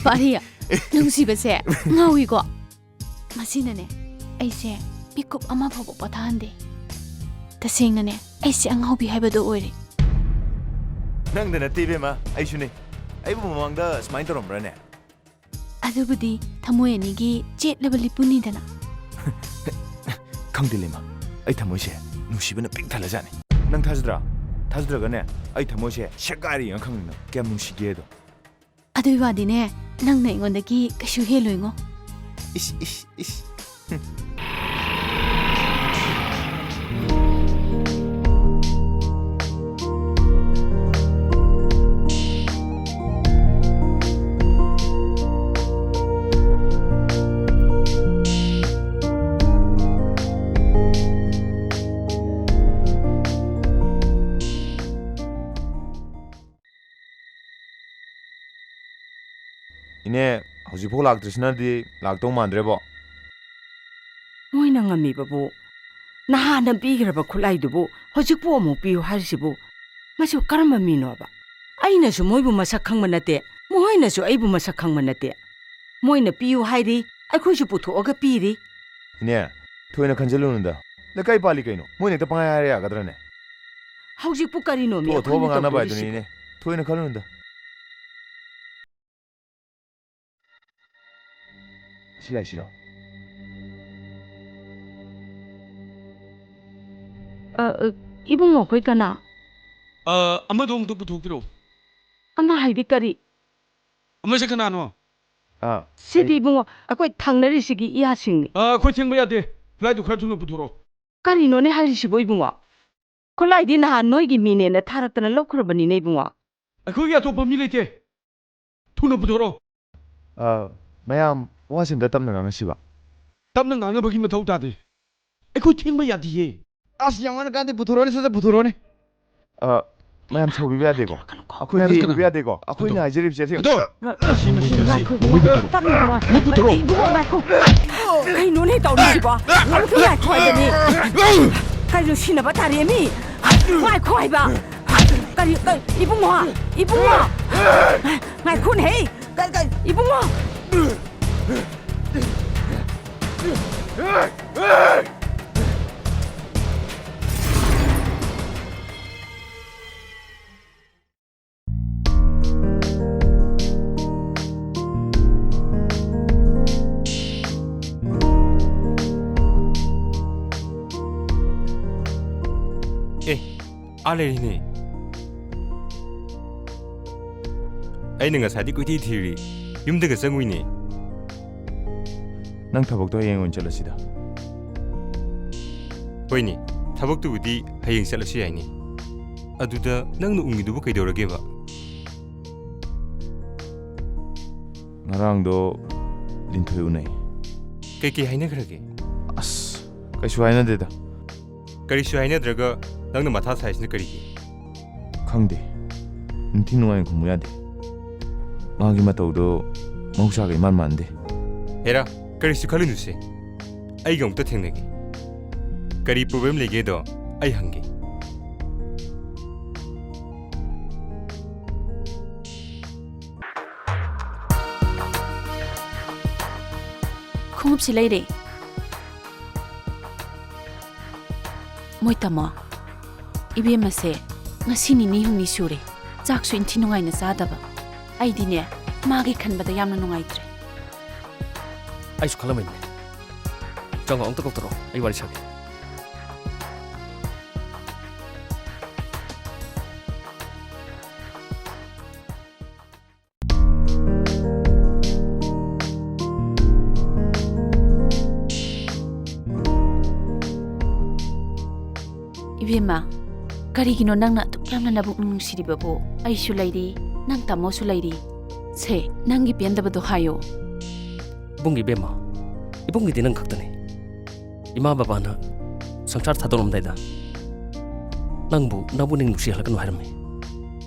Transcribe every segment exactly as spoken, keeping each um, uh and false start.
ꯄꯥꯔꯤ, ꯅꯨꯡꯁꯤꯕꯁꯦ ꯉꯥꯎꯏꯀꯣ꯫ ꯃꯁꯤꯅꯅꯦ, ꯑꯩꯁꯦ ꯄꯤꯀꯨꯞ ꯑꯃ ꯐꯥꯎꯕ ꯄꯣꯊꯥꯍꯟꯗꯦ꯫ ꯇꯁꯦꯡꯅꯅꯦ, ꯑꯩꯁꯦ ꯑꯉꯥꯎꯕꯤ ꯍꯥꯏꯕꯗꯣ ꯑꯣꯏꯔꯦ꯫ ꯅꯪꯗ ꯅꯠꯇꯦ ꯏꯕꯦꯝꯃ, ꯑꯩꯁꯨꯅꯦ꯫ ꯑꯩꯕꯨ ꯃꯃꯥꯡꯗ ꯁꯨꯃꯥꯏꯅ ꯇꯧꯔꯝꯕ꯭ꯔꯥꯅꯦ? ꯑꯗꯨꯕꯨꯗꯤ ꯊꯃꯣꯏ ꯑꯅꯤꯒꯤ ꯆꯦꯠꯂꯕ ꯂꯤꯄꯨꯅꯤꯗꯅ꯫ ꯈꯪꯗꯦ ꯂꯩꯃ, ꯑꯩ ꯊꯃꯣꯏꯁꯦ ꯅꯨꯡꯁꯤꯕꯅ ꯄꯤꯛ ꯊꯜꯂꯖꯥꯠꯅꯤ꯫ ꯅꯪ ꯊꯥꯖꯗ꯭ꯔꯥ? ꯊꯥꯖꯗ꯭ꯔꯒꯅꯦ, ꯑꯩ ꯊꯃꯣꯏꯁꯦ ꯁꯦꯒꯥꯏꯔ ꯌꯦꯡꯉ ꯈꯪꯅꯤ ꯅꯪ ꯀꯌꯥꯝ ꯅꯨꯡꯁꯤꯒꯦꯗꯣ꯫ ꯑꯗꯨꯏ ꯋꯥꯗꯤꯅꯦ, ꯅꯪꯅ ꯑꯩꯉꯣꯟꯗꯒꯤ ꯀꯩꯁꯨ ꯍꯦꯜꯂꯣꯏꯉꯣ꯫ ꯏꯁ, ꯏꯁ, ꯏꯁ꯫ ꯏꯅꯦ, ꯍꯧꯖꯤꯛꯐꯥꯎ ꯂꯥꯛꯇ꯭ꯔꯤꯁꯤꯅꯗꯤ ꯂꯥꯛꯇꯧ ꯃꯥꯟꯗ꯭ꯔꯦꯕꯣ꯫ ꯃꯣꯏꯅ ꯉꯝꯃꯤꯕꯕꯨ, ꯅꯍꯥꯟꯅ ꯄꯤꯈ꯭ꯔꯕ ꯈꯨꯠꯂꯥꯏꯗꯨꯕꯨ ꯍꯧꯖꯤꯛꯄꯨ ꯑꯃꯨꯛ ꯄꯤꯌꯨ ꯍꯥꯏꯔꯤꯁꯤꯕꯨ, ꯃꯁꯤꯕꯨ ꯀꯔꯝꯕ ꯃꯤꯅꯣꯕ? ꯑꯩꯅꯁꯨ ꯃꯣꯏꯕꯨ ꯃꯁꯛ ꯈꯪꯕ ꯅꯠꯇꯦ, ꯃꯈꯣꯏꯅꯁꯨ ꯑꯩꯕꯨ ꯃꯁꯛ ꯈꯪꯕ ꯅꯠꯇꯦ꯫ ꯃꯣꯏꯅ ꯄꯤꯌꯨ ꯍꯥꯏꯔꯤ, ꯑꯩꯈꯣꯏꯁꯨ ꯄꯨꯊꯣꯛꯑꯒ ꯄꯤꯔꯤ꯫ ꯏꯅꯦ, ꯊꯣꯏꯅ ꯈꯟꯖꯤꯜꯂꯨꯅꯨꯗ꯫ ꯂꯩꯀꯥꯏ ꯄꯥꯜꯂꯤ ꯀꯩꯅꯣ? ꯃꯣꯏꯅ ꯍꯦꯛꯇ ꯄꯪꯍꯥꯏ ꯍꯥꯏꯔ ꯌꯥꯒꯗ꯭ꯔꯅꯦ? ꯍꯧꯖꯤꯛꯄꯨ ꯀꯔꯤꯅꯣꯃꯤ ꯊꯣꯛꯑ ꯊꯣꯛꯑꯕ ꯑꯩꯈꯣꯏꯅ ꯉꯥꯡꯅꯕ ꯍꯥꯏꯗꯨꯅꯤ ꯇꯧꯗꯣꯔꯤꯁꯤꯕꯨ? ꯏꯅꯦ꯫ ꯊꯣꯏꯅ ꯈꯜꯂꯨꯅꯨꯗ꯫ ꯁꯤ ꯂꯥꯛꯏꯁꯤꯔꯣ? ꯑ, ꯑ, ꯏꯕꯨꯡꯉꯣ, ꯑꯩꯈꯣꯏ ꯀꯅꯥ? ꯑ, ꯑꯃꯗꯣ ꯑꯃꯨꯛꯇ ꯄꯨꯊꯣꯛꯄꯤꯔꯛꯑꯣ꯫ ꯑꯃ ꯍꯥꯏꯗꯤ ꯀꯔꯤ? ꯑꯃꯁꯦ ꯀꯅꯥꯅꯣ? ꯑ, ꯁꯤꯗꯤ ꯑꯩ ꯏꯕꯨꯡꯉꯣ, ꯑꯩꯈꯣꯏ ꯊꯪꯅꯔꯤꯁꯤꯒꯤ ꯏꯌꯥꯁꯤꯡꯅꯤ꯫ ꯑ, ꯑꯩꯈꯣꯏ ꯊꯦꯡꯕ ꯌꯥꯗꯦ꯫ ꯈꯨꯠꯂꯥꯏꯗꯨ ꯈꯔ ꯊꯨꯅ ꯄꯨꯊꯣꯔꯛꯑꯣ꯫ ꯀꯔꯤꯅꯣꯅꯦ ꯍꯥꯏꯔꯤꯁꯤꯕꯣ ꯏꯕꯨꯡꯉꯣ? ꯈꯨꯠꯂꯥꯏꯗꯤ ꯅꯍꯥꯟ ꯅꯣꯏꯒꯤ ꯃꯤꯅꯦꯅ ꯊꯥꯔꯛꯇꯅ ꯂꯧꯈ꯭ꯔꯕꯅꯤꯅꯦ ꯏꯕꯨꯡꯉꯣ꯫ ꯑꯩꯈꯣꯏꯒꯤ ꯑꯇꯣꯞꯄ ꯃꯤ ꯂꯩꯇꯦ꯫ ꯊꯨꯅ ꯄꯨꯊꯣꯔꯛꯑꯣ꯫ ꯑ, ꯃꯌꯥꯝ, ꯋꯥꯁꯤ ꯑꯝꯇ ꯇꯞꯅ ꯉꯥꯡꯅꯁꯤꯕ꯫ ꯇꯞꯅ ꯉꯥꯡꯅꯕꯒꯤ ꯃꯊꯧ ꯇꯥꯗꯦ꯫ ꯑꯩꯈꯣꯏ ꯊꯦꯡꯕ ꯌꯥꯗꯤꯌꯦ꯫ ꯑꯁ, ꯌꯥꯝ ꯋꯥꯅ ꯀꯥꯟꯗꯦ, ꯄꯨꯊꯣꯔꯛꯑꯣꯅꯦ, ꯁꯠ ꯁꯠ ꯄꯨꯊꯣꯔꯛꯑꯣꯅꯦ꯫ ꯑ, ꯃꯌꯥꯝ ꯁꯥꯎꯕꯤꯕ ꯌꯥꯗꯦꯀꯣ꯫ ꯑꯩꯈꯣꯏꯗꯤ ꯀꯅꯥ? ꯁꯥꯎꯕꯤꯕ ꯌꯥꯗꯦꯀꯣ꯫ ꯑꯩꯈꯣꯏꯅ ꯑꯗꯣ꯫ ꯍꯥꯏꯖꯔꯤꯕꯁꯦ ꯑꯁꯦꯡꯕ꯫ ꯑꯗꯣ꯫ ꯉꯥꯏꯈꯣ, ꯉꯥꯏꯈꯣ, ꯇꯞꯅ ꯉꯥꯏꯈꯣ꯫ ꯃꯨꯠ ꯄꯨꯊꯣꯔꯛꯑꯣ꯫ ꯏꯕꯨꯡꯉꯣ, ꯉꯥꯏꯈꯣ꯫ ꯀꯩꯅꯣꯅꯦ ꯇꯧꯔꯤꯁꯤꯕꯣ? ꯑꯃꯨꯛꯇ ꯉꯥꯏꯈꯣ ꯍꯥꯏꯕꯅꯤ꯫ ꯀꯩꯅꯣ ꯁꯤꯟꯅꯕ ꯇꯥꯔꯦꯃꯤ? ꯉꯥꯏꯈꯣ ꯍꯥꯏꯕ꯫ ꯀꯔꯤ, ꯀ-, ꯏꯕꯨꯡꯉꯣ! ꯏꯕꯨꯡꯉꯣ! ꯉꯥꯏꯈꯣꯅꯦꯍꯦ! ꯀꯩ, ꯀꯩ? ꯏꯕꯨꯡꯉꯣ! ꯑꯦ, ꯑꯥ ꯂꯩꯔꯤꯅꯦ꯫ ꯑꯩꯅ ꯉꯁꯥꯏꯗꯤ ꯀꯣꯏꯊꯤ ꯊꯤꯔꯤ, ꯌꯨꯝꯗꯒ ꯆꯪꯉꯨꯏꯅꯦ꯫ ꯅꯪ ꯊꯕꯛꯇꯣ ꯍꯌꯦꯡ ꯑꯣꯏꯅ ꯆꯠꯂꯁꯤꯗ꯫ ꯍꯣꯏꯅꯦ, ꯊꯕꯛꯇꯨꯕꯨꯗꯤ ꯍꯌꯦꯡ ꯆꯠꯂꯁꯨ ꯌꯥꯏꯅꯦ꯫ ꯑꯗꯨꯗ ꯅꯪꯅ ꯎꯪꯉꯤꯗꯨꯕꯨ ꯀꯩꯗꯧꯔꯒꯦꯕ? ꯉꯔꯥꯡꯗꯣ ꯂꯤꯟꯊꯣꯏ ꯎꯅꯩ꯫ ꯀꯩꯀꯩ ꯍꯥꯏꯅꯈ꯭ꯔꯒꯦ? ꯑꯁ, ꯀꯩꯁꯨ ꯍꯥꯏꯅꯗꯦꯗ꯫ ꯀꯔꯤꯁꯨ ꯍꯥꯏꯅꯗ꯭ꯔꯒ ꯅꯪꯅ ꯃꯊꯥ ꯁꯥꯏꯁꯤꯅ ꯀꯔꯤꯒꯤ? ꯈꯪꯗꯦ꯫ ꯅꯤꯡꯊꯤ ꯅꯨꯡꯉꯥꯏꯅ ꯈꯨꯝꯃꯨ ꯌꯥꯗꯦ꯫ ꯃꯥꯒꯤ ꯃꯇꯧꯗꯣ ꯃꯍꯧꯁꯥꯒ ꯏꯃꯥꯟ ꯃꯥꯟꯗꯦ꯫ ꯍꯦꯔꯥ, ꯀꯔꯤꯁꯨ ꯈꯜꯂꯨꯅꯨꯁꯦ꯫ ꯑꯩꯒ ꯑꯃꯨꯛꯇ ꯊꯦꯡꯅꯒꯦ꯫ ꯀꯔꯤ problem ꯂꯩꯒꯦꯗꯣ ꯑꯩ ꯍꯪꯒꯦ꯫ ꯈꯣꯡꯎꯞꯁꯤ ꯂꯩꯔꯦ꯫ ꯃꯣꯏ ꯇꯥꯃꯣ, ꯏꯕꯦꯝꯃꯁꯦ ꯉꯁꯤ ꯅꯤꯅꯤ ꯍꯨꯝꯅꯤ ꯁꯨꯔꯦ, ꯆꯥꯛꯁꯨ ꯏꯟꯊꯤ ꯅꯨꯡꯉꯥꯏꯅ ꯆꯥꯗꯕ꯫ ꯑꯩꯗꯤꯅꯦ, ꯃꯥꯒꯤ ꯈꯟꯕꯗ ꯌꯥꯝꯅ ꯅꯨꯡꯉꯥꯏꯇ꯭ꯔꯦ꯫ ꯑꯩꯁꯨ ꯈꯜꯂꯝꯃꯤꯅꯦ꯫ ꯆꯪꯉꯣ, ꯑꯝꯇ ꯀꯧꯊꯣꯔꯛꯑꯣ, ꯑꯩ ꯋꯥꯔꯤ ꯁꯥꯒꯦ꯫ ꯏꯕꯦꯝꯃ, ꯀꯔꯤꯒꯤꯅꯣ ꯅꯪꯅ ꯑꯗꯨꯛ ꯌꯥꯝꯅ ꯅꯕꯨꯛꯅꯤꯡ ꯅꯨꯡꯁꯤꯔꯤꯕꯕꯨ? ꯑꯩꯁꯨ ꯂꯩꯔꯤ, ꯅꯪ ꯇꯥꯃꯣꯁꯨ ꯂꯩꯔꯤ꯫ ꯁꯦ, ꯅꯪꯒꯤ ꯄꯦꯟꯗꯕꯗꯣ ꯍꯥꯏꯌꯣ꯫ ꯏꯕꯨꯡꯒꯤ ꯏꯕꯦꯝꯃ, ꯏꯕꯨꯡꯒꯤꯗꯤ ꯅꯪ ꯈꯛꯇꯅꯤ꯫ ꯏꯃꯥ ꯕꯕꯥꯅ ꯁꯪꯁꯥꯔ ꯊꯥꯗꯣꯛꯂꯝꯗꯥꯏꯗ ꯅꯪꯕꯨ ꯅꯕꯨꯛꯅꯤꯡ ꯅꯨꯡꯁꯤꯍꯜꯂꯛꯀꯅꯨ ꯍꯥꯏꯔꯝꯃꯤ꯫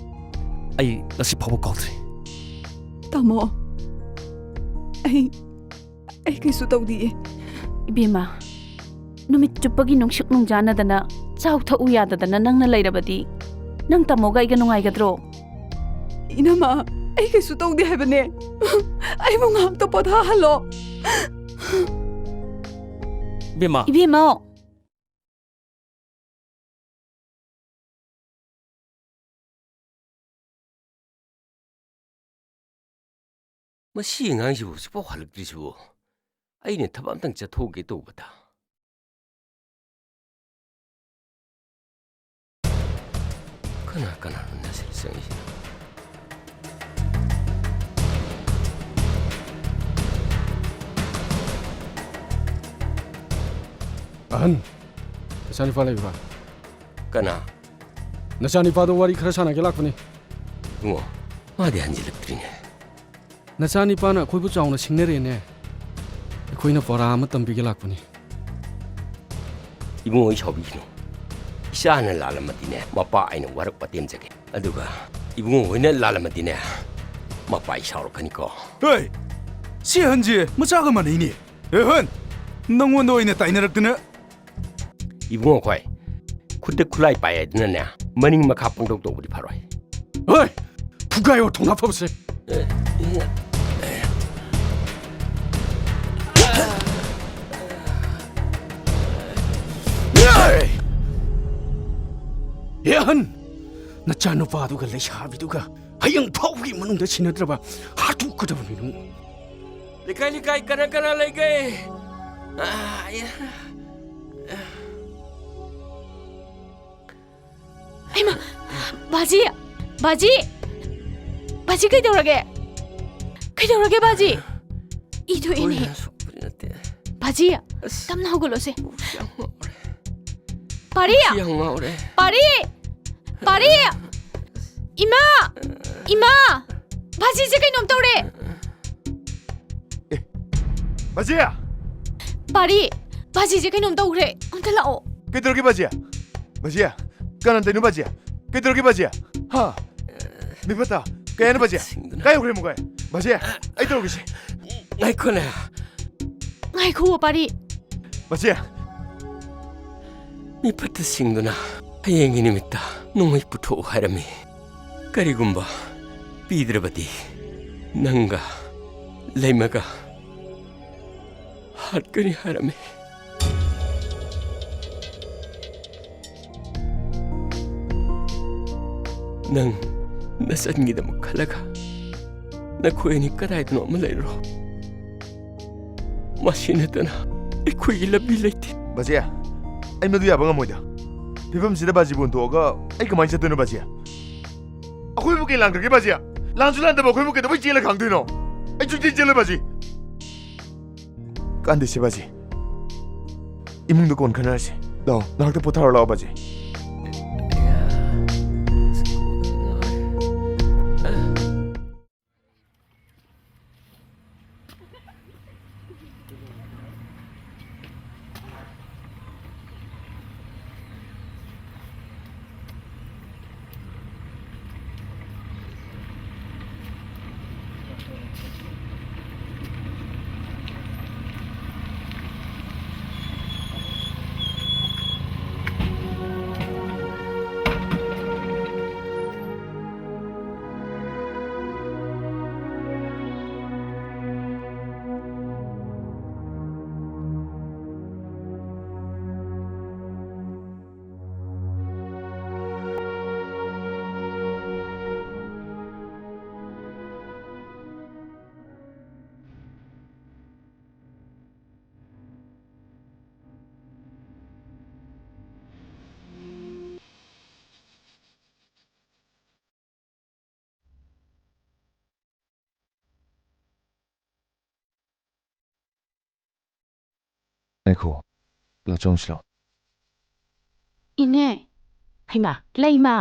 ꯑꯩ ꯉꯁꯤ ꯐꯥꯎꯕ ꯀꯥꯎꯗ꯭ꯔꯤ꯫ ꯇꯥꯃꯣ, ꯑꯩ, ꯑꯩ ꯀꯩꯁꯨ ꯇꯧꯗꯤꯌꯦ꯫ ꯏꯕꯦꯝꯃ, ꯅꯨꯃꯤꯠ ꯆꯨꯞꯄꯒꯤ ꯅꯨꯡꯁꯤꯛ ꯅꯨꯡꯖꯥꯅꯗꯅ, ꯆꯥꯎ ꯊꯛꯎ ꯌꯥꯗꯗꯅ ꯅꯪꯅ ꯂꯩꯔꯕꯗꯤ ꯅꯪ ꯇꯥꯃꯣꯒ ꯑꯩꯒ ꯅꯨꯡꯉꯥꯏꯒꯗ꯭ꯔꯣ? ꯏꯅꯝꯃ, ꯑꯩ ꯀꯩꯁꯨ ꯇꯧꯗꯦ ꯍꯥꯏꯕꯅꯦ꯫ ꯑꯩꯕꯨ ꯉꯥꯏꯍꯥꯛꯇ ꯄꯣꯊꯥꯍꯜꯂꯣ꯫ ꯏꯕꯦꯝꯃ꯫ ꯏꯕꯦꯝꯃ꯫ ꯃꯁꯤ ꯑꯉꯥꯡꯁꯤꯕꯨ ꯍꯧꯖꯤꯛꯐꯥꯎ ꯍꯜꯂꯛꯇ꯭ꯔꯤꯁꯤꯕꯨ? ꯑꯩꯅ ꯊꯕꯛ ꯑꯝꯇꯪ ꯆꯠꯊꯣꯛꯀꯦ ꯇꯧꯕꯗ꯫ ꯀꯅꯥ ꯀꯅꯥꯅꯣ ꯅꯁꯤꯗ ꯆꯪꯉꯤꯁꯤꯅ? ꯑꯍꯟ, ꯅꯆꯥꯅꯨꯄꯥ ꯂꯩꯕ꯭ꯔꯥ? ꯀꯅꯥ? ꯅꯆꯥꯅꯨꯄꯥꯗꯣ ꯋꯥꯔꯤ ꯈꯔ ꯁꯥꯟꯅꯒꯦ ꯂꯥꯛꯄꯅꯤ꯫ ꯏꯕꯨꯡꯉꯣ, ꯃꯥꯗꯤ ꯍꯟꯖꯤꯜꯂꯛꯇ꯭ꯔꯤꯅꯦ꯫ ꯅꯆꯥꯅꯤꯄꯥꯅ ꯑꯩꯈꯣꯏꯕꯨ ꯆꯥꯎꯅ ꯁꯤꯡꯅꯔꯦꯅꯦ꯫ ꯑꯩꯈꯣꯏꯅ ꯄꯣꯔꯥ ꯑꯃ ꯇꯝꯕꯤꯒꯦ ꯂꯥꯛꯄꯅꯤ꯫ ꯏꯕꯨꯡꯉꯣ, ꯑꯩ ꯁꯥꯎꯕꯤꯒꯅꯨ꯫ ꯏꯆꯥꯅ ꯂꯥꯜꯂꯝꯃꯗꯤꯅꯦ, ꯃꯄꯥ ꯑꯩꯅ ꯋꯥꯔꯛ ꯋꯥꯇꯦꯝꯖꯒꯦ꯫ ꯑꯗꯨꯒ ꯏꯕꯨꯡꯉꯣ ꯍꯣꯏꯅ ꯂꯥꯜꯂꯝꯃꯗꯤꯅꯦ, ꯃꯄꯥ ꯑꯩ ꯁꯥꯎꯔꯛꯀꯅꯤꯀꯣ꯫ ꯍꯦ! ꯁꯤ ꯑꯍꯟꯁꯦ ꯃꯆꯥꯒ ꯃꯥꯟꯅꯩꯅꯦ꯫ ꯑꯦ, ꯑꯍꯟ! ꯅꯪꯉꯣꯟꯗ ꯑꯣꯏꯅ ꯇꯥꯏꯅꯔꯛꯇꯅ꯫ ꯏꯕꯨꯡꯉꯣ ꯈꯣꯏ, ꯈꯨꯠꯇ ꯈꯨꯠꯂꯥꯏ ꯄꯥꯏ ꯍꯥꯏꯗꯨꯅꯅꯦ, ꯃꯅꯤꯡ ꯃꯈꯥ ꯄꯪꯇꯧ ꯇꯧꯕꯗꯤ ꯐꯔꯣꯏ꯫ ꯍꯣꯏ! ꯐꯨꯒꯥꯏꯌꯣ ꯊꯣꯡꯅꯥ ꯐꯕꯁꯦ! ꯑꯦ ꯑꯍꯟ! ꯅꯆꯥꯅꯨꯄꯥꯗꯨꯒ ꯂꯩꯁꯥꯕꯤꯗꯨꯒ ꯍꯌꯦꯡ ꯐꯥꯎꯒꯤ ꯃꯅꯨꯡꯗ ꯁꯤꯟꯅꯗ꯭ꯔꯕ ꯍꯥꯠꯇꯣꯛꯀꯗꯕꯅꯤ ꯅꯪ꯫ ꯂꯩꯀꯥꯏ, ꯂꯩꯀꯥꯏ, ꯀꯅꯥ ꯀꯅꯥ ꯂꯩꯒꯦ? ꯑꯥ, ꯑꯌꯥ꯫ ꯍꯩꯃꯥ! ꯕꯥꯖꯤ! ꯕꯥꯖꯤ! ꯕꯥꯖꯤ, ꯀꯩꯗꯧꯔꯒꯦ? ꯀꯩꯗꯧꯔꯒꯦ, ꯕꯥꯖꯤ? ꯏ ꯊꯣꯛꯏꯅꯦ꯫ ꯀꯣꯏꯅ ꯁꯣꯛꯄꯗꯤ ꯅꯠꯇꯦ꯫ ꯕꯥꯖꯤ, ꯑꯁ꯫ ꯇꯞꯅ ꯍꯧꯒꯠꯂꯣꯁꯦ꯫ ꯀꯣꯛꯁꯤ ꯌꯥꯝ ꯉꯥꯎꯔꯦ꯫ ꯄꯥꯔꯤ! ꯀꯣꯛꯁꯤ ꯌꯥꯝ ꯉꯥꯎꯔꯦ꯫ ꯄꯥꯔꯤ! ꯄꯥꯔꯤ! ꯏꯃꯥ! ꯏꯃꯥ! ꯕꯥꯖꯤꯁꯦ ꯀꯩꯅꯣꯝ ꯇꯧꯔꯦ! ꯑꯦ, ꯕꯥꯖꯤ! ꯄꯥꯔꯤ! ꯕꯥꯖꯤꯁꯦ ꯀꯩꯅꯣꯝ ꯇꯧꯈ꯭ꯔꯦ! ꯑꯝꯇ ꯂꯥꯛꯑꯣ! ꯀꯩꯗꯧꯔꯒꯦ, ꯕꯥꯖꯤ? ꯕꯥꯖꯤ! ꯀꯅꯥꯅ ꯇꯧꯔꯤꯅꯣ, ꯕꯥꯖꯤ? ꯀꯩꯗꯧꯔꯒꯦ, ꯕꯥꯖꯤ? ꯍꯥ? ꯃꯤꯐꯠꯇ! ꯀꯩ ꯍꯥꯏꯅꯣ, ꯕꯥꯖꯤ? ꯁꯤꯡꯗꯨꯅ꯫ ꯀꯥꯏ ꯌꯧꯈ꯭ꯔꯦ, ꯃꯈꯣꯏ? ꯕꯥꯖꯤ! ꯑꯩ ꯇꯧꯔꯒꯦꯁꯦ꯫ ꯉꯥꯏꯈꯣꯅꯦ꯫ ꯉꯥꯏꯈꯣ, ꯄꯥꯔꯤ꯫ ꯕꯥꯖꯤ! ꯃꯤꯐꯠꯇ ꯁꯤꯡꯗꯨꯅ ꯍꯌꯦꯡꯒꯤ ꯅꯨꯃꯤꯠꯇ ꯅꯣꯡꯃꯩ ꯄꯨꯊꯣꯛꯎ ꯍꯥꯏꯔꯝꯃꯤ꯫ ꯀꯔꯤꯒꯨꯝꯕ ꯄꯤꯗ꯭ꯔꯕꯗꯤ ꯅꯪꯒ ꯂꯩꯃꯒ ꯍꯥꯠꯀꯅꯤ ꯍꯥꯏꯔꯝꯃꯤ꯫ ꯅꯪ ꯅꯆꯟꯒꯤꯗꯃꯛ ꯈꯜꯂꯒ ꯅꯈꯣꯏ ꯑꯅꯤ ꯀꯗꯥꯏꯗꯅꯣ ꯑꯃ ꯂꯩꯔꯨꯔꯣ꯫ ꯃꯁꯤ ꯅꯠꯇꯅ ꯑꯩꯈꯣꯏꯒꯤ ꯂꯝꯕꯤ ꯂꯩꯇꯦ꯫ ꯕꯥꯖꯤ, ꯑꯩ ꯃꯗꯨ ꯌꯥꯕ ꯉꯝꯃꯣꯏꯗ꯫ ꯐꯤꯕꯝꯁꯤꯗ ꯕꯥꯖꯤꯕꯨ ꯍꯨꯟꯗꯣꯛꯑꯒ ꯑꯩ ꯀꯃꯥꯏꯅ ꯆꯠꯇꯣꯏꯅꯣ ꯕꯥꯖꯤ? ꯑꯩꯈꯣꯏꯕꯨ ꯀꯩ ꯂꯥꯟꯈ꯭ꯔꯒꯦ ꯕꯥꯖꯤ? ꯂꯥꯟꯁꯨ ꯂꯥꯟꯗꯕ ꯑꯩꯈꯣꯏꯕꯨ ꯀꯩꯗꯧꯕꯩ ꯆꯦꯜꯂ ꯈꯥꯡꯗꯣꯏꯅꯣ? ꯑꯩ ꯁꯨꯡꯆꯦꯟ ꯆꯦꯜꯂꯣꯏ ꯕꯥꯖꯤ꯫ ꯀꯥꯟꯗꯦꯁꯦ ꯕꯥꯖꯤ, ꯏꯃꯨꯡꯗ ꯀꯣꯟ ꯈꯟꯅꯔꯁꯤ꯫ ꯂꯥꯛꯑꯣ, ꯉꯥꯏꯍꯥꯛꯇ ꯄꯣꯊꯥꯔꯣ ꯂꯥꯛꯑꯣ ꯕꯥꯖꯤ꯫ ꯉꯥꯏꯈꯣ, ꯂꯥꯛꯆꯧꯁꯤ ꯂꯥꯎ꯫ ꯏꯅꯦ꯫ ꯍꯩꯃꯥ, ꯂꯩꯃ꯫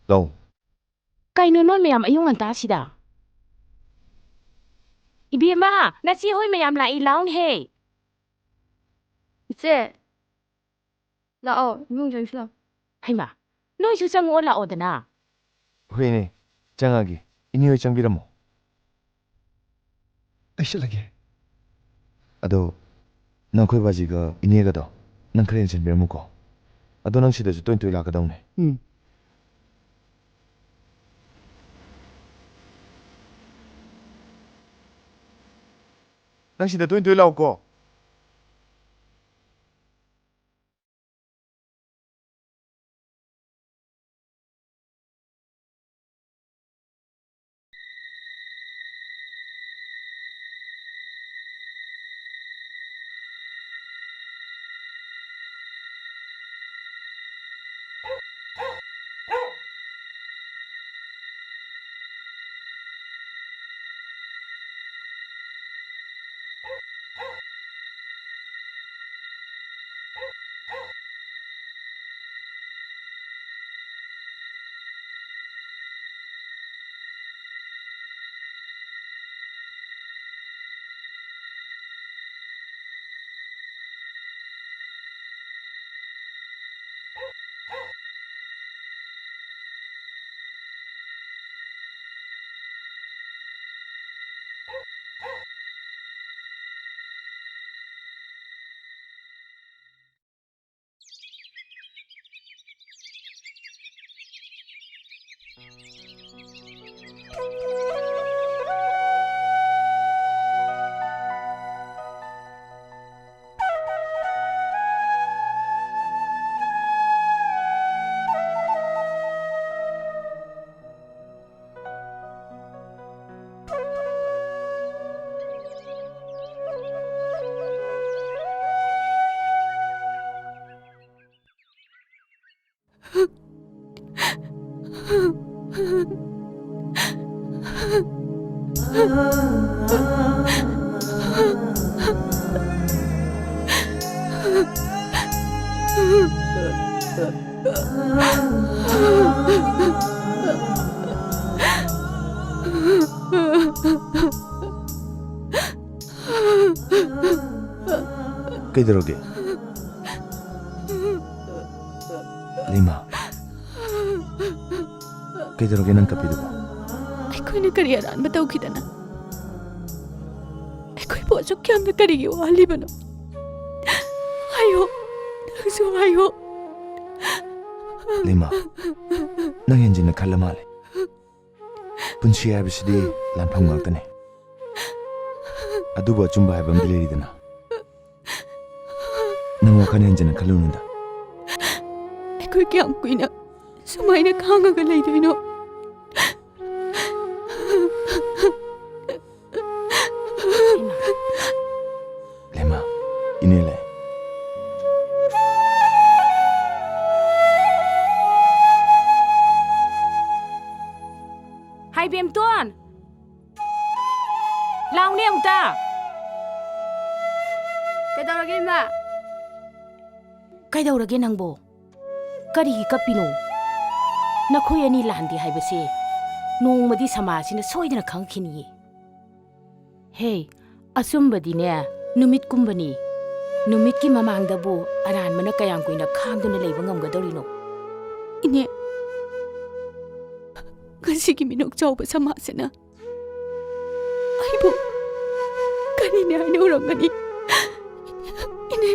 ꯂꯥꯎ꯫ ꯀꯩꯅꯣ ꯅꯣꯏ ꯃꯌꯥꯝ ꯑꯌꯨꯛ ꯉꯟꯇꯥꯁꯤꯗ? ꯏꯕꯦꯝꯃ, ꯅꯆꯦ ꯍꯣꯏ ꯃꯌꯥꯝ ꯂꯥꯛꯏ, ꯂꯥꯎꯅꯦꯍꯦ꯫ ꯏꯆꯦ, ꯂꯥꯛꯑꯣ, ꯏꯃꯨꯡ ꯆꯪꯁꯤ ꯂꯥꯛꯑꯣ꯫ ꯍꯩꯃꯥ, ꯅꯣꯏꯁꯨ ꯆꯪꯉꯛꯑꯣ ꯂꯥꯛꯑꯣꯗꯅ꯫ ꯍꯣꯏꯅꯦ, ꯆꯪꯉꯛꯑꯒꯦ꯫ ꯏꯅꯦ ꯍꯣꯏ ꯆꯪꯕꯤꯔꯝꯃꯣ꯫ ꯑꯩ ꯆꯠꯂꯒꯦ꯫ ꯑꯗꯣ, ꯅꯈꯣꯏ ꯕꯥꯖꯤꯒ ꯏꯅꯦꯒꯗꯣ ꯅꯪ ꯈꯔ ꯌꯦꯡꯁꯤꯟꯕꯤꯔꯝꯃꯨꯀꯣ꯫ ꯑꯗꯣ ꯅꯪ ꯁꯤꯗꯁꯨ ꯇꯣꯏ ꯇꯣꯏ ꯂꯥꯛꯀꯗꯧꯅꯦ꯫ ꯎꯝ꯫ ꯅꯪ ꯁꯤꯗ ꯇꯣꯏ ꯇꯣꯏ ꯂꯥꯛꯎꯀꯣ꯫ ꯀꯩꯗꯧꯔꯒꯦ? ꯂꯤꯃꯥ, ꯀꯩꯗꯧꯔꯒꯦ ꯅꯪ ꯀꯞꯄꯤꯗꯨꯕꯣ? ꯑꯩꯈꯣꯏꯅ ꯀꯔꯤ ꯑꯔꯥꯟꯕ ꯇꯧꯈꯤꯗꯅ? ꯑꯩꯈꯣꯏꯕꯨ ꯑꯁꯨꯛ ꯌꯥꯝꯅ ꯀꯔꯤꯒꯤ ꯋꯥꯍꯜꯂꯤꯕꯅꯣ? ꯍꯥꯏꯌꯣ, ꯅꯪꯁꯨ ꯍꯥꯏꯌꯣ꯫ ꯂꯩꯃ, ꯅꯪ ꯍꯦꯟꯖꯤꯟꯅ ꯈꯜꯂ ꯃꯥꯜꯂꯦ꯫ ꯄꯨꯟꯁꯤ ꯍꯥꯏꯕꯁꯤꯗꯤ ꯂꯥꯟꯐꯝ ꯉꯥꯛꯇꯅꯦ꯫ ꯑꯗꯨꯕꯨ ꯑꯆꯨꯝꯕ ꯍꯥꯏꯕ ꯑꯃꯗꯤ ꯂꯩꯔꯤꯗꯅ꯫ ꯅꯪ ꯋꯥꯈꯜ ꯍꯦꯟꯖꯤꯟꯅ ꯈꯜꯂꯨꯅꯨꯗ꯫ ꯑꯩꯈꯣꯏ ꯀꯌꯥꯝ ꯀꯨꯏꯅ ꯁꯨꯃꯥꯏꯅ ꯈꯥꯡꯉꯒ ꯂꯩꯗꯣꯏꯅꯣ? ꯂꯩꯃ, ꯏꯅꯦ ꯂꯩ꯫ ꯍꯥꯏ ꯕꯦꯝꯇꯣꯟ! ꯂꯥꯎꯅꯦ ꯑꯃꯨꯛꯇ! ꯀꯩꯗꯧꯔꯒꯦ, ꯏꯃꯥ? ꯀꯩꯗꯧꯔꯒꯦ ꯅꯪꯕꯣ? ꯀꯔꯤꯒꯤ ꯀꯞꯄꯤꯅꯣ? ꯅꯈꯣꯏ ꯑꯅꯤ ꯂꯥꯟꯗꯦ ꯍꯥꯏꯕꯁꯦ ꯅꯣꯡꯃꯗꯤ ꯁꯃꯥꯖꯁꯤꯅ ꯁꯣꯏꯗꯅ ꯈꯪꯉꯛꯈꯤꯅꯤꯌꯦ꯫ ꯍꯦ, ꯑꯆꯨꯝꯕꯗꯤꯅꯦ, ꯅꯨꯃꯤꯠꯀꯨꯝꯕꯅꯤ꯫ ꯅꯨꯃꯤꯠꯀꯤ ꯃꯃꯥꯡꯗꯕꯨ ꯑꯔꯥꯟꯕꯅ ꯀꯌꯥꯝ ꯀꯨꯏꯅ ꯈꯥꯡꯗꯨꯅ ꯂꯩꯕ ꯉꯝꯒꯗꯧꯔꯤꯅꯣ? ꯏꯅꯦ, ꯉꯁꯤꯒꯤ ꯃꯤꯅꯣꯛ ꯆꯥꯎꯕ ꯁꯃꯥꯖꯁꯤꯅ ꯑꯩꯕꯨ ꯀꯔꯤꯅꯦ ꯍꯥꯏꯅ ꯎꯔꯝꯒꯅꯤ? ꯏꯅꯦ,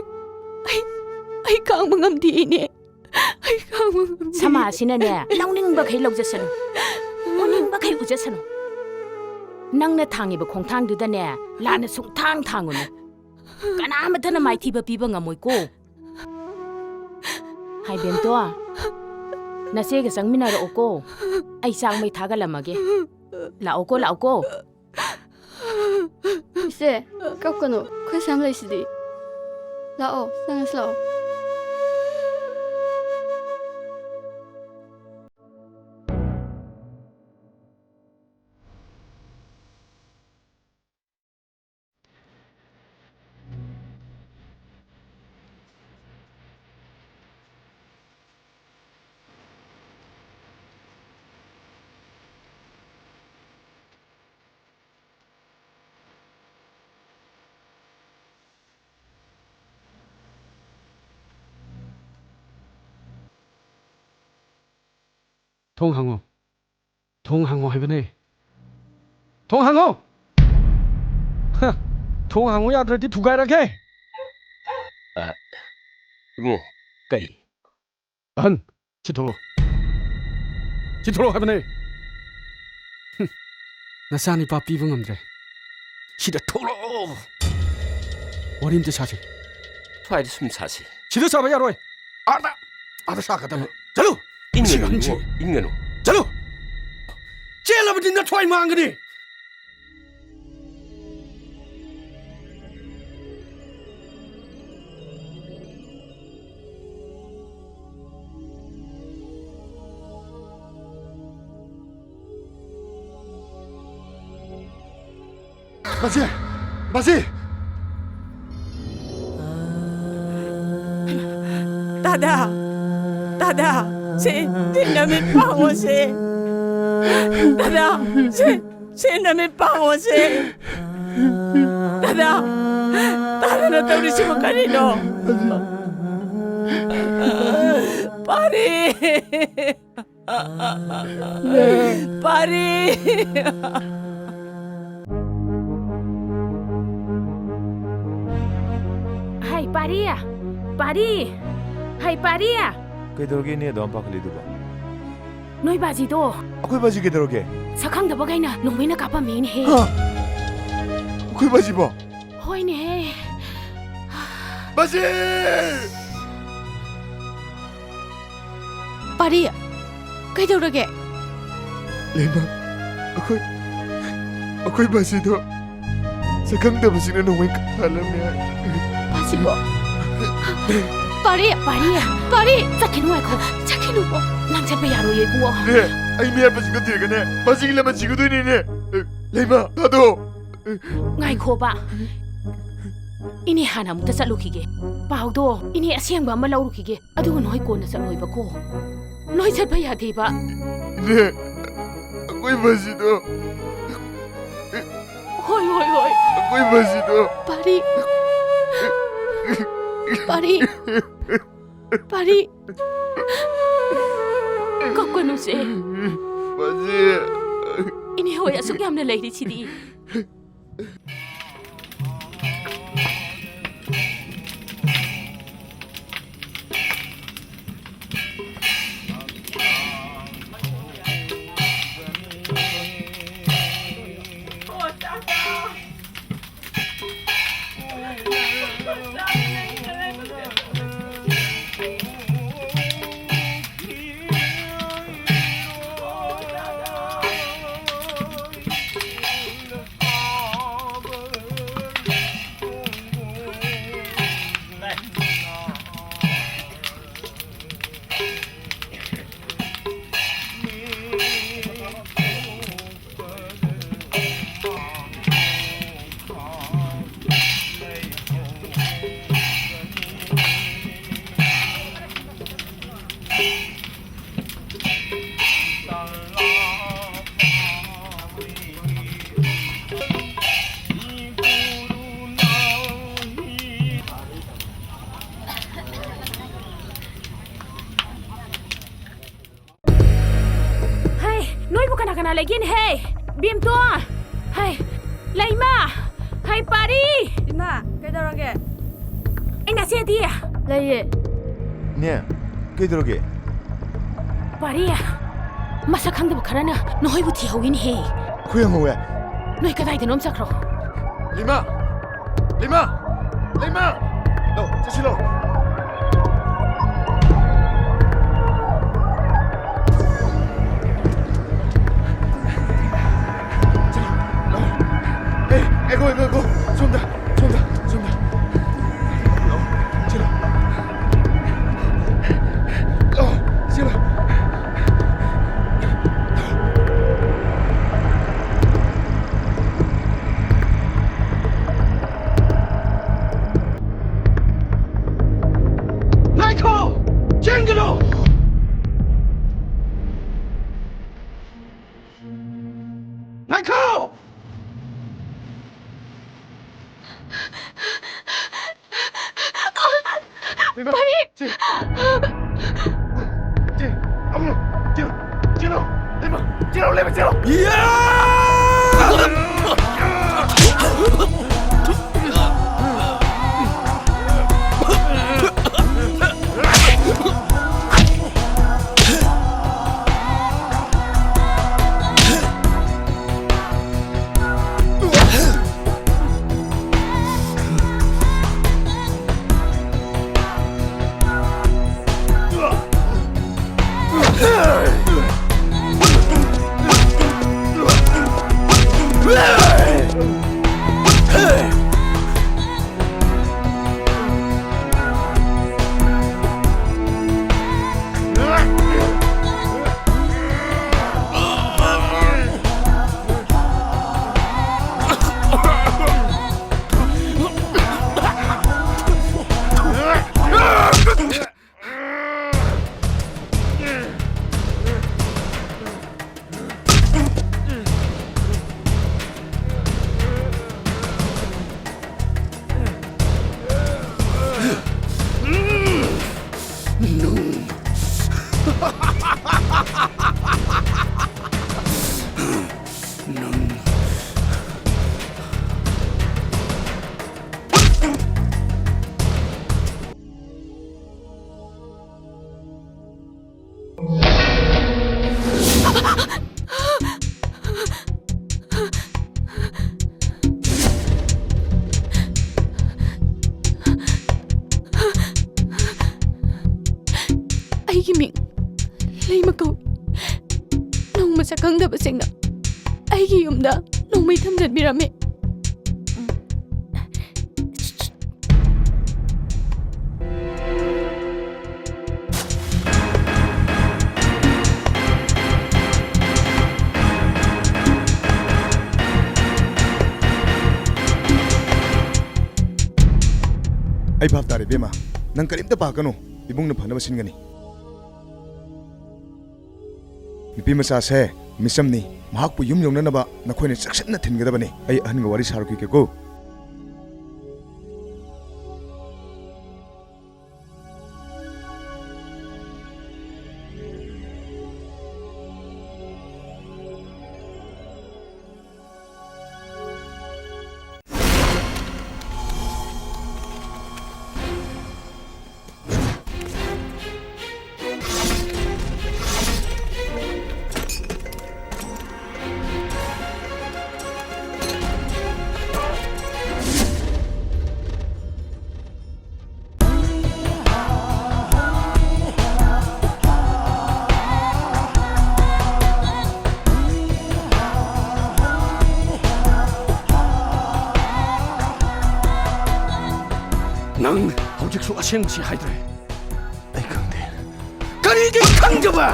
ꯑꯩ, ꯑꯩ ꯈꯥꯡꯕ ꯉꯝꯗꯦ, ꯏꯅꯦ꯫ ꯑꯩ ꯈꯥꯡꯕ ꯉꯝꯗꯦ꯫ ꯁꯃꯥꯖꯁꯤꯅꯅꯦ, ꯂꯧꯅꯤꯡꯕꯈꯩ ꯂꯧꯖꯁꯅꯨ, ꯎꯅꯤꯡꯕꯈꯩ ꯎꯖꯁꯅꯨ꯫ ꯅꯪꯅ ꯊꯥꯡꯉꯤꯕ ꯈꯣꯡꯊꯥꯡꯗꯨꯗꯅꯦ, ꯂꯥꯟꯅ ꯁꯨꯡꯊꯥꯡ ꯊꯥꯡꯉꯨꯅꯨ꯫ ꯀꯅꯥꯃꯠꯇꯅ ꯃꯥꯏꯊꯤꯕ ꯄꯤꯕ ꯉꯝꯃꯣꯏꯀꯣ꯫ ꯍꯥꯏ ꯕꯦꯝꯇꯣ, ꯅꯆꯦꯒ ꯆꯪꯃꯤꯟꯅꯔꯛꯑꯣꯀꯣ꯫ ꯑꯩ ꯆꯥꯛ ꯃꯩ ꯊꯥꯒꯠꯂꯝꯃꯒꯦ꯫ ꯂꯥꯛꯑꯣꯀꯣ, ꯂꯥꯛꯑꯣꯀꯣ꯫ ꯏꯆꯦ, ꯀꯞꯀꯅꯨ꯫ ꯑꯩꯈꯣꯏ ꯁ꯭ꯌꯥꯝ ꯂꯩꯁꯤꯗꯤ꯫ ꯂꯥꯛꯑꯣ, ꯆꯪꯉꯁꯤ ꯂꯥꯛꯑꯣ꯫ ꯊꯣꯡ ꯍꯥꯡꯉꯣ꯫ ꯊꯣꯡ ꯍꯥꯡꯉꯣ ꯍꯥꯏꯕꯅꯦ꯫ ꯊꯣꯡ ꯍꯥꯡꯉꯣ! ꯍ! ꯊꯣꯡ ꯍꯥꯡꯉꯣ ꯌꯥꯗ꯭ꯔꯗꯤ ꯊꯨꯒꯥꯏꯔꯒꯦ! ꯑ, ꯏꯕꯨꯡꯉꯣ, ꯀꯩ? ꯑꯍꯟ, ꯁꯤ ꯊꯣꯛꯂꯛꯑꯣ꯫ ꯁꯤ ꯊꯣꯛꯂꯛꯑꯣ ꯍꯥꯏꯕꯅꯦ꯫ ꯍꯨꯝ꯫ ꯅꯆꯥꯅꯤꯄꯥ ꯄꯤꯕ ꯉꯝꯗ꯭ꯔꯦ꯫ ꯁꯤꯗ ꯊꯣꯛꯂꯛꯑꯣ꯫ ꯋꯥꯔꯤ ꯑꯝꯇ ꯁꯥꯁꯤ꯫ ꯁ꯭ꯋꯥꯏꯗ ꯁꯨꯝ ꯁꯥꯁꯤ꯫ ꯁꯤꯗ ꯁꯥꯕ ꯌꯥꯔꯣꯏ꯫ ꯑꯥꯗ, ꯑꯥꯗ ꯁꯥꯒꯗꯕ꯫ ꯆꯠꯂꯨ! ꯏꯟꯒꯅꯨ, ꯃꯁꯤ ꯑꯉꯥꯡꯁꯤ꯫ ꯏꯕꯨꯡꯉꯣ, ꯏꯟꯒꯅꯨ꯫ ꯆꯠꯂꯨ! ꯆꯦꯜꯂꯕꯗꯤ ꯅꯊ꯭ꯋꯥꯏ ꯃꯥꯡꯒꯅꯤ꯫ ꯕꯥꯖꯤ! ꯕꯥꯖꯤ! ꯗꯥꯗꯥ! ꯗꯥꯗꯥ! ꯁꯦ, ꯁꯦ ꯅꯃꯤꯠ ꯄꯥꯡꯉꯣ ꯁꯦ! ꯗꯥꯗꯥ! ꯁꯦ, ꯁꯦ ꯅꯃꯤꯠ ꯄꯥꯡꯉꯣ ꯁꯦ! ꯗꯥꯗꯥ! ꯗꯥꯗꯥꯅ ꯇꯧꯔꯤꯁꯤꯕꯨ ꯀꯔꯤꯅꯣ? ꯄꯥꯔꯤ! ꯄꯥꯔꯤ! ꯍꯩ, ꯄꯥꯔꯤ! ꯄꯥꯔꯤ! ꯍꯩ, ꯄꯥꯔꯤ! ꯀꯩꯗꯧꯔꯒꯦ ꯏꯅꯦ ꯑꯗꯨꯌꯥꯝ ꯄꯥꯈꯠꯂꯤꯗꯨꯕꯣ? ꯅꯣꯏ ꯕꯥꯖꯤꯗꯣ꯫ ꯑꯩꯈꯣꯏ ꯕꯥꯖꯤ ꯀꯩꯗꯧꯔꯒꯦ? ꯁꯛꯈꯪꯗꯕ ꯈꯩꯅ ꯅꯣꯡꯃꯩꯅ ꯀꯥꯞꯄꯝꯃꯤꯅꯦꯍꯦ꯫ ꯍꯥ? ꯑꯩꯈꯣꯏ ꯕꯥꯖꯤꯕꯣ? ꯍꯣꯏꯅꯦꯍꯦ꯫ ꯕꯥꯖꯤ! ꯄꯥꯔꯤ, ꯀꯩꯗꯧꯔꯒꯦ? ꯂꯩꯃ, ꯑꯩꯈꯣꯏ, ꯑꯩꯈꯣꯏ ꯕꯥꯖꯤꯗꯣ ꯁꯛꯈꯪꯗꯕꯁꯤꯡꯅ ꯅꯣꯡꯃꯩ ꯀꯥꯞꯍꯜꯂꯝꯃꯦ ꯍꯥꯏ꯫ ꯕꯥꯖꯤꯕꯣ? ꯄꯥꯔꯤ! ꯄꯥꯔꯤ! ꯄꯥꯔꯤ! ꯆꯠꯈꯤꯅꯨ, ꯉꯥꯏꯈꯣ꯫ ꯆꯠꯈꯤꯅꯨꯀꯣ꯫ ꯅꯪ ꯆꯠꯄ ꯌꯥꯔꯣꯏꯌꯦ, ꯏꯕꯨꯡꯉꯣ꯫ ꯏꯅꯦ, ꯑꯩ ꯃꯤ ꯍꯥꯠꯄ ꯁꯤꯡꯒ ꯊꯤꯔꯒꯅꯦ, ꯕꯥꯖꯤꯒꯤ ꯂꯃꯟ ꯁꯤꯡꯒꯗꯣꯏꯅꯤꯅꯦ꯫ ꯂꯩꯃ, ꯊꯥꯗꯣꯛꯑꯣ꯫ ꯉꯥꯏꯈꯣꯕ꯫ ꯏꯅꯦ ꯍꯥꯟꯅ ꯑꯃꯨꯛꯇ ꯆꯠꯂꯨꯈꯤꯒꯦ꯫ ꯄꯥꯎꯗꯣ ꯏꯅꯦ ꯑꯁꯦꯡꯕ ꯑꯃ ꯂꯧꯔꯨꯈꯤꯒꯦ꯫ ꯑꯗꯨꯒ ꯅꯣꯏ ꯀꯣꯟꯅ ꯆꯠꯂꯣꯏꯕꯀꯣ꯫ ꯅꯣꯏ ꯆꯠꯄ ꯌꯥꯗꯦꯕ꯫ ꯏꯅꯦ, ꯑꯩꯈꯣꯏ ꯕꯥꯖꯤꯗꯣ꯫ ꯍꯣꯏ, ꯍꯣꯏ, ꯍꯣꯏ꯫ ꯑꯩꯈꯣꯏ ꯕꯥꯖꯤꯗꯣ꯫ ꯄꯥꯔꯤ꯫ ꯄꯥꯔꯤ꯫ ꯄꯥꯔꯤ꯫ ꯀꯞꯀꯅꯨꯁꯦ꯫ ꯕꯥꯖꯤ꯫ ꯏꯅꯦ ꯍꯣꯏ ꯑꯁꯨꯛ ꯌꯥꯝꯅ ꯂꯩꯔꯤꯁꯤꯗꯤ꯫ ꯅꯣꯏꯕꯨ ꯀꯅꯥ ꯀꯅꯥ ꯂꯩꯒꯦꯅꯦꯍꯦ? ꯕꯦꯝꯇꯣꯟ! ꯍꯩ! ꯂꯩꯃ! ꯍꯩ, ꯄꯥꯔꯤ! ꯏꯃꯥ, ꯀꯩꯗꯧꯔꯒꯦ? ꯑꯩ ꯅꯆꯦꯗꯤ? ꯂꯩꯌꯦ꯫ ꯅꯦ, ꯀꯩꯗꯧꯔꯒꯦ? ꯄꯥꯔꯤ! ꯃꯁꯛ ꯈꯪꯗꯕ ꯈꯔꯅ ꯅꯈꯣꯏꯕꯨ ꯊꯤꯍꯧꯋꯤꯅꯦꯍꯦ꯫ ꯈꯨꯌꯪꯍꯧꯋꯦ꯫ ꯅꯣꯏ ꯀꯗꯥꯏꯗꯅꯣꯝ ꯆꯠꯈ꯭ꯔꯣ꯫ ꯂꯩꯃ! ꯂꯩꯃ! ꯂꯩꯃ! ꯂꯧ, ꯆꯠꯁꯤ ꯂꯧ꯫ ꯆꯠꯂꯣ, ꯂꯧ꯫ ꯑꯦ, ꯑꯦ, ꯒꯣ, ꯒꯣ, ꯒꯣ꯫ ꯁꯣꯝꯗ, ꯁꯣꯝꯗ, ꯁꯣꯝꯗ꯫ ꯂꯧ, ꯆꯠꯂꯣ꯫ ꯂꯧ, ꯆꯠꯂꯣ꯫ ꯉꯥꯏꯈꯣ! ꯆꯦꯟꯒꯅꯨ! ꯉꯥꯏꯈꯣ! ꯏꯃꯥ! ꯄꯥꯔꯤ! ꯆꯦ! ꯆꯦ! ꯑꯃꯨꯛ! ꯆꯦꯜꯂꯣ! ꯆꯦꯜꯂꯣ! ꯂꯩꯃ! ꯆꯦꯜꯂꯣ! ꯂꯩꯃ! ꯆꯦꯜꯂꯣ! ꯁꯛꯈꯪꯗꯕꯁꯤꯡꯅ ꯑꯩꯒꯤ ꯌꯨꯝꯗ ꯅꯣꯡꯃꯩ ꯊꯝꯖꯤꯟꯕꯤꯔꯝꯃꯤ꯫ ꯑꯩ ꯚꯥꯞ ꯇꯥꯔꯦ, ꯏꯕꯦꯝꯃ꯫ ꯅꯪ ꯀꯔꯤꯝꯇ ꯄꯥꯈꯠꯀꯅꯨ꯫ ꯏꯕꯨꯡꯅ ꯐꯅꯕ ꯁꯤꯟꯒꯅꯤ꯫ ꯅꯨꯄꯤ ꯃꯆꯥꯁꯦ ꯃꯤꯆꯝꯅꯤ꯫ ꯃꯍꯥꯛꯄꯨ ꯌꯨꯝ ꯌꯧꯅꯅꯕ ꯅꯈꯣꯏꯅ ꯆꯦꯛꯁꯤꯟꯅ ꯊꯤꯟꯒꯗꯕꯅꯤ꯫ ꯑꯩ ꯑꯍꯟꯒ ꯋꯥꯔꯤ ꯁꯥꯔꯨꯈꯤꯒꯦꯀꯣ꯫ ꯅꯪ ꯍꯧꯖꯤꯛꯁꯨ ꯑꯁꯦꯡꯕꯁꯤ ꯍꯥꯏꯗ꯭ꯔꯦ꯫ ꯑꯩ ꯈꯪꯗꯦ꯫ ꯀꯔꯤꯒꯤ ꯈꯪꯗꯕ?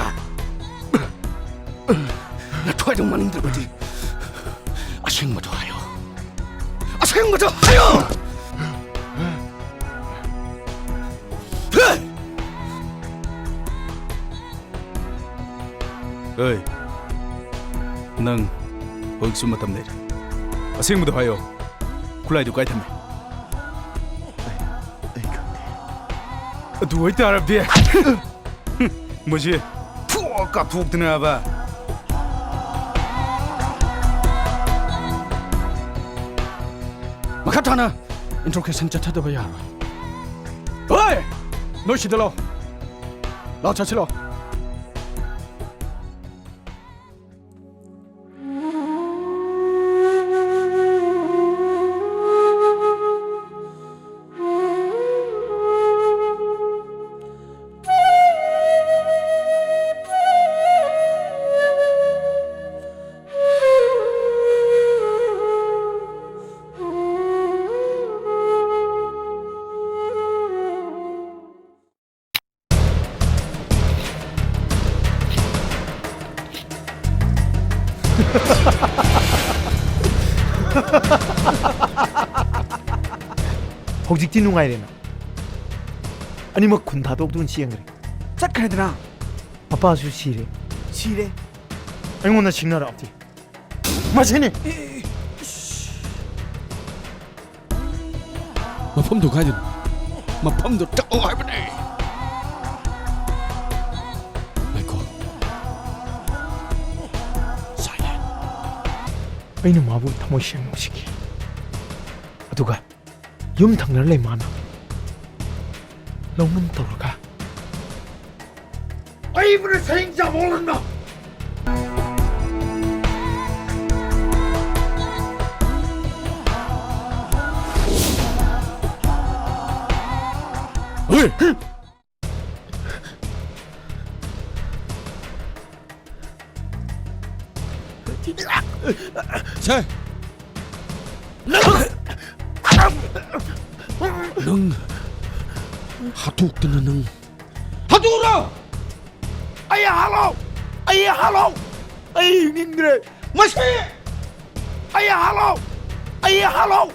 ꯅꯊ꯭ꯋꯥꯏꯗꯣ ꯃꯥꯡꯅꯤꯡꯗ꯭ꯔꯕꯗꯤ ꯑꯁꯦꯡꯕꯗꯣ ꯍꯥꯏꯌꯣ꯫ ꯑꯁꯦꯡꯕꯗꯣ ꯍꯥꯏꯌꯣ! ꯍꯦ! ꯑꯦ, ꯅꯪ ꯍꯧꯖꯤꯛꯁꯨ ꯃꯇꯝ ꯂꯩꯔꯤ꯫ ꯑꯁꯦꯡꯕꯗꯣ ꯍꯥꯏꯌꯣ꯫ ꯈꯨꯠꯂꯥꯏꯗꯨ ꯀꯥꯏ ꯊꯝꯃꯤ? ꯑꯩ, ꯑꯩ ꯈꯪꯗꯦ꯫ ꯑꯗꯨ ꯑꯣꯏꯇꯥꯔꯕꯗꯤ, ꯃꯁꯤ ꯊꯣꯛ ꯀꯥꯞꯊꯣꯛꯇꯅꯕ꯫ ꯃꯈꯥ ꯇꯥꯅ interrogation ꯆꯠꯊꯗꯕ ꯌꯥꯔꯣꯏ꯫ ꯍꯣꯏ! ꯅꯣꯏ ꯁꯤꯗ ꯂꯥꯛꯑꯣ꯫ ꯂꯥꯛꯑꯣ, ꯆꯠꯁꯤ ꯂꯥꯛꯑꯣ꯫ ꯍꯧꯖꯤꯛꯇꯤ ꯅꯨꯡꯉꯥꯏꯔꯦꯅ꯫ ꯑꯅꯤꯃꯛ ꯈꯨꯟ ꯊꯥꯗꯣꯛꯇꯨꯅ ꯆꯦꯟꯈ꯭ꯔꯦ꯫ ꯆꯠꯈ꯭ꯔꯦꯗꯅ꯫ ꯃꯄꯥꯁꯨ ꯁꯤꯔꯦ꯫ ꯁꯤꯔꯦ꯫ ꯑꯩꯉꯣꯟꯗ ꯁꯤꯡꯅꯔꯛꯑꯕꯗꯤ꯫ ꯃꯁꯤꯅꯤ꯫ ꯃꯐꯝꯗꯨ ꯀꯥꯏꯗꯅꯣ? ꯃꯐꯝꯗꯨ ꯇꯛꯑꯣ ꯍꯥꯏꯕꯅꯦ꯫ ꯉꯥꯏꯈꯣ꯫ Silent꯫ ꯑꯩꯅ ꯃꯥꯕꯨ ꯊꯃꯣꯏ ꯁꯦꯡꯅ ꯅꯨꯡꯁꯤꯈꯤ꯫ ꯑꯗꯨꯒ ꯌꯨꯝ ꯊꯪꯅꯔ ꯂꯩ ꯃꯥꯅ ꯂꯧꯅꯝ ꯇꯧꯔꯒ ꯑꯩꯕꯨꯅ ꯁꯌꯦꯡ ꯆꯥꯕ ꯍꯧꯔꯝꯕ꯫ ꯍꯣꯏ! ꯁꯦ! ꯅꯪ! ꯅꯪ! ꯍꯥꯠꯇꯣꯛꯇꯅ ꯅꯪ! ꯍꯥꯠꯇꯣꯛꯎꯔꯣ! ꯑꯩ ꯍꯥꯠꯂꯣ! ꯑꯩ ꯍꯥꯠꯂꯣ! ꯑꯩ ꯍꯤꯡꯅꯤꯡꯗ꯭ꯔꯦ! ꯃꯁꯤ! ꯑꯩ ꯍꯥꯠꯂꯣ! ꯑꯩ ꯍꯥꯠꯂꯣ!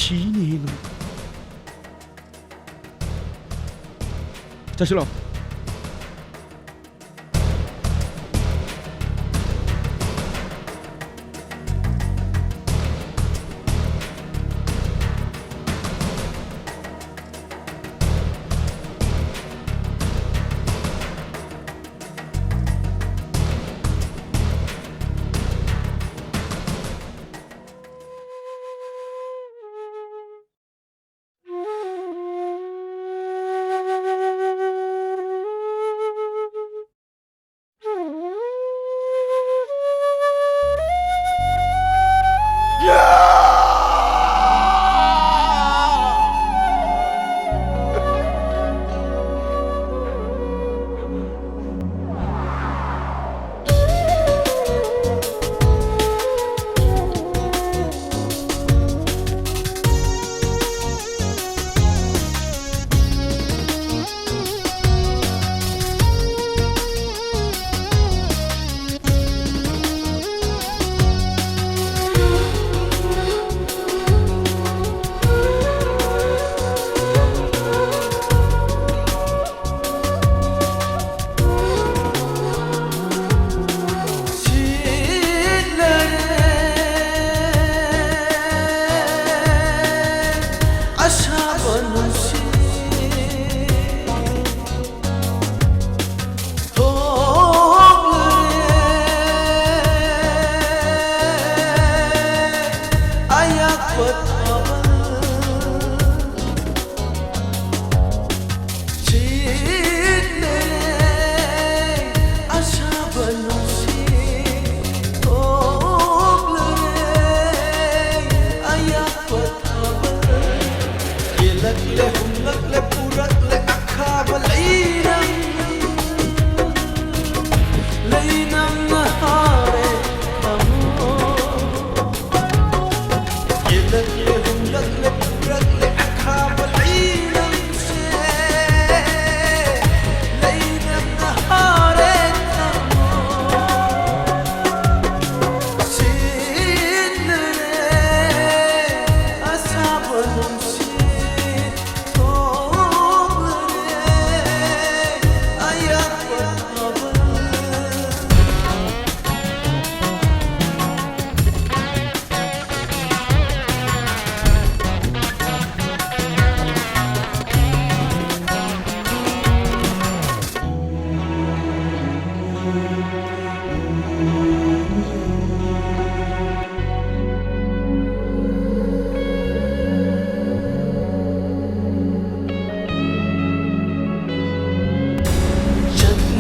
ꯁꯤꯅꯤ ꯅꯪ꯫ ꯆꯠꯁꯤꯜꯂꯣ꯫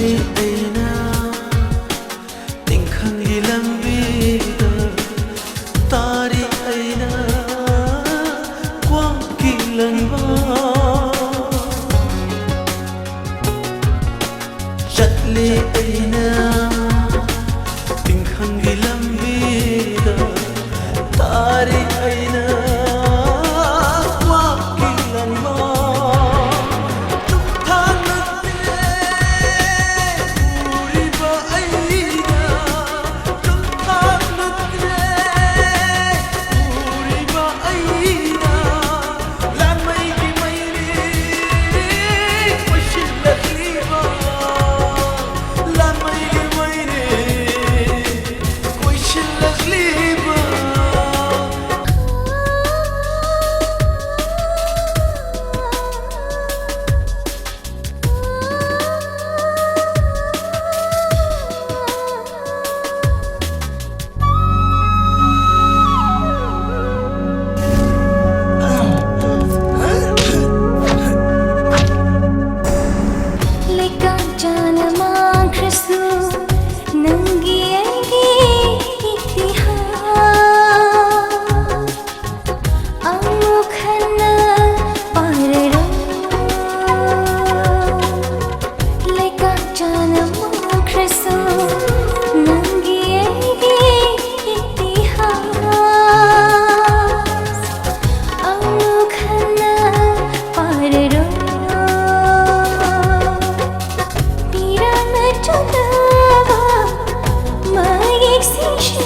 ꯑꯩꯅ ꯇꯤꯡꯈꯪꯒꯤ ꯂꯝꯕꯤꯗ ꯇꯥꯔꯤ ꯑꯩꯅ ꯀ꯭ꯋꯥꯛꯀꯤ ꯂꯪꯕ ꯆꯠꯂꯤ ꯑꯩꯅ ꯇꯤꯡꯈꯪꯒꯤ ꯂꯝꯕꯤꯗ ꯇꯥꯔꯤ ꯑꯩꯅ ꯀ꯭ꯋꯥꯛꯀꯤ ꯂꯪꯕ ꯇꯨꯝꯊꯥ ꯅꯠꯇꯦ ꯎꯔꯤꯕ ꯑꯩꯅ ꯇꯨꯝꯊꯥ ꯅꯠꯇꯦ ꯎꯔꯤꯕ ꯑꯩꯅ ꯂꯥꯟꯃꯩꯒꯤ ꯃꯩꯅꯤ ꯀꯣꯏꯁꯤꯜꯂꯛꯂꯤꯕ ꯂꯥꯟꯃꯩꯒꯤ ꯃꯩꯅꯤ ꯀꯣꯏꯁꯤꯜꯂꯛꯂꯤꯕ ꯂꯩꯀꯥꯛ ꯆꯥꯅ ꯃꯥꯡꯈ꯭ꯔꯁꯨ ꯅꯪꯒꯤ ꯑꯩꯒꯤ ꯏꯇꯤꯍꯥꯁ ꯑꯃꯨꯛ ꯍꯟꯅ ꯄꯥꯔꯔꯣꯏ꯫ ꯂꯩꯀꯥꯛ ꯆꯥꯅ ꯃꯥꯡꯈ꯭ꯔꯁꯨ ꯅꯪꯒꯤ ꯑꯩꯒꯤ ꯏꯇꯤꯍꯥꯁ ꯑꯃꯨꯛ ꯍꯟꯅ ꯄꯥꯔꯔꯣꯏ꯫ ꯄꯤꯔꯥꯡꯅ ꯆꯣꯠꯂꯕ ꯃꯌꯦꯛꯁꯤꯡꯁꯦ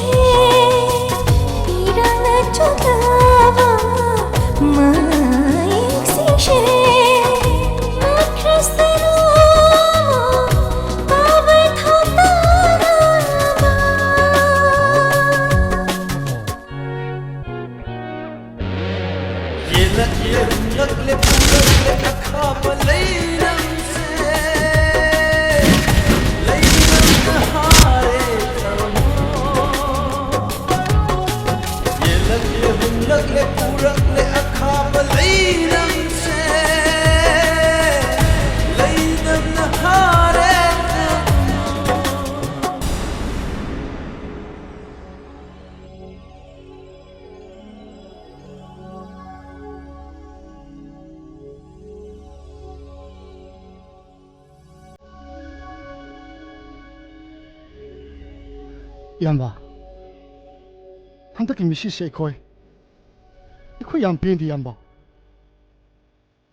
ꯄꯤꯔꯥꯡꯅ ꯆꯣꯠꯂꯕ ꯃꯌꯦꯛꯁꯤꯡꯁꯦ ꯃꯨꯠꯈ꯭ꯔꯁꯅꯨ ꯄꯥꯕ ꯊꯧꯇꯥꯔꯕ ꯌꯦꯜꯂꯛ ꯌꯦꯔꯨꯝꯂꯛꯂꯦ ꯄꯨꯔꯛꯂꯦ ꯑꯈꯥꯕ ꯂꯩꯔꯝꯁꯦ ꯂꯩꯔꯝꯅ ꯍꯥꯔꯦ ꯊꯝꯃꯣ ꯌꯦꯜꯂꯛ ꯌꯦꯔꯨꯝꯂꯛꯂꯦ ꯄꯨꯔꯛꯂꯦ ꯑꯈꯥꯕ ꯂꯩꯔꯝꯁꯦ ꯂꯩꯔꯝꯅ ꯍꯥꯔꯦ ꯏꯌꯥꯝꯕ, ꯍꯟꯗꯛꯀꯤ ꯃꯤꯁꯤꯁꯦ ꯑꯩꯈꯣꯏ, ꯑꯩꯈꯣꯏ ꯌꯥꯝ ꯄꯦꯟꯗꯦ, ꯏꯌꯥꯝꯕ꯫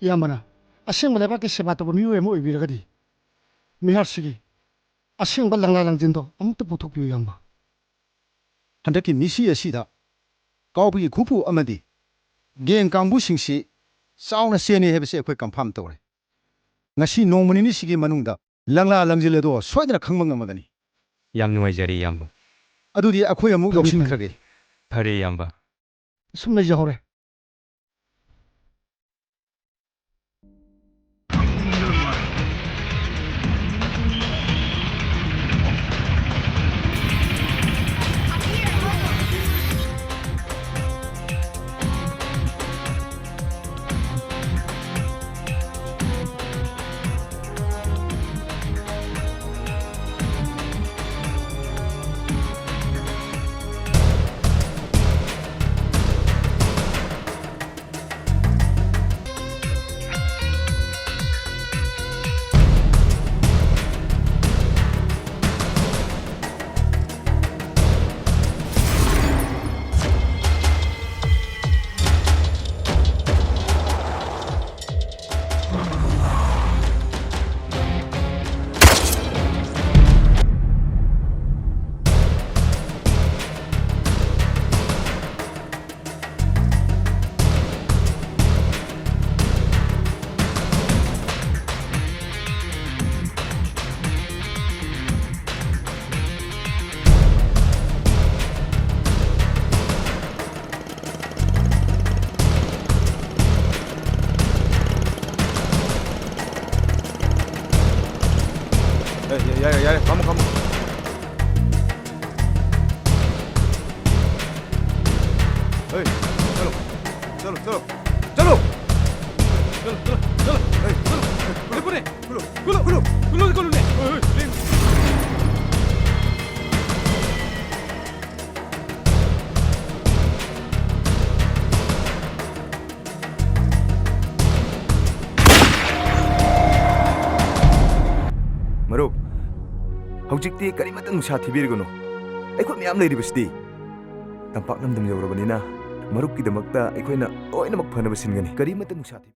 ꯏꯌꯥꯝꯕꯅ ꯑꯁꯦꯡꯕ ꯂꯩꯕꯥꯛꯀꯤ ꯁꯦꯕꯥ ꯇꯧꯕ ꯃꯤꯑꯣꯏ ꯑꯃ ꯑꯣꯏꯕꯤꯔꯒꯗꯤ, ꯃꯤꯍꯥꯠꯁꯤꯒꯤ ꯑꯁꯦꯡꯕ ꯂꯪꯂꯥ ꯂꯪꯖꯤꯟꯗꯣ ꯑꯃꯨꯛꯇ ꯄꯨꯊꯣꯛꯄꯤꯌꯨ, ꯏꯌꯥꯝꯕ꯫ ꯍꯟꯗꯛꯀꯤ ꯃꯤꯁꯤ ꯑꯁꯤꯗ ꯀꯥꯎꯕꯒꯤ ꯈꯨꯐꯨ ꯑꯃꯗꯤ ꯒꯦꯡ ꯀꯥꯡꯕꯨꯁꯤꯡꯁꯤ ꯆꯥꯎꯅ ꯆꯦꯟꯅꯩ ꯍꯥꯏꯕꯁꯤ ꯑꯩꯈꯣꯏ ꯀꯟꯐꯥꯔꯝ ꯇꯧꯔꯦ꯫ ꯉꯁꯤ ꯅꯣꯡꯃ ꯅꯤꯅꯤꯁꯤꯒꯤ ꯃꯅꯨꯡꯗ ꯂꯪꯂꯥ ꯂꯪꯖꯤꯜ ꯑꯗꯣ ꯁꯣꯏꯗꯅ ꯈꯪꯕ ꯉꯝꯃꯒꯅꯤ꯫ ꯌꯥꯝ ꯅꯨꯡꯉꯥꯏꯖꯔꯦ, ꯏꯌꯥꯝꯕ꯫ ꯑꯗꯨꯗꯤ ꯑꯩꯈꯣꯏ ꯑꯃꯨꯛ ꯐꯔꯦ, ꯌꯥꯎꯁꯤꯟꯈ꯭ꯔꯒꯦ꯫ ꯐꯔꯦ, ꯏꯌꯥꯝꯕ꯫ ꯑꯁꯨꯝ ꯂꯩꯖꯍꯧꯔꯦ꯫ ꯌꯥꯔꯦ, ꯌꯥꯔꯦ, ꯌꯥꯔꯦ, ꯐꯝꯃꯣ, ꯐꯝꯃꯣ꯫ ꯍꯩ, ꯆꯠꯂꯣ, ꯆꯠꯂꯣ, ꯆꯠꯂꯣ, ꯆꯠꯂꯣ꯫ ꯆꯠꯂꯣ, ꯆꯠꯂꯣ, ꯆꯠꯂꯣ꯫ ꯍꯩ, ꯆꯠꯂꯣ꯫ ꯄꯨꯅꯦ, ꯄꯨꯅꯦ꯫ ꯀꯨꯜꯂꯨ, ꯀꯨꯜꯂꯨ, ꯀꯨꯜꯂꯨ, ꯀꯨꯜꯂꯨ, ꯀꯨꯜꯂꯨꯅꯦ꯫ ꯍꯣꯏ, ꯍꯣꯏ, ꯂꯦꯡꯉꯨ꯫ ꯃꯔꯨꯞ, ꯍꯧꯖꯤꯛꯇꯤ ꯀꯔꯤꯃꯠꯇ ꯅꯨꯡꯁꯥ ꯊꯤꯕꯤꯔꯨꯒꯅꯨ꯫ ꯑꯩꯈꯣꯏ ꯃꯌꯥꯝ ꯂꯩꯔꯤꯕꯁꯤꯗꯤ꯫ ꯇꯝꯄꯥꯛ ꯂꯝꯗꯝ ꯌꯧꯔꯕꯅꯤꯅ ꯃꯔꯨꯞꯀꯤꯗꯃꯛꯇ ꯑꯩꯈꯣꯏꯅ ꯂꯣꯏꯅꯃꯛ ꯐꯅꯕ ꯁꯤꯟꯒꯅꯤ꯫ ꯀꯔꯤꯃꯠꯇ ꯅꯨꯡꯁꯥ ꯊꯤ-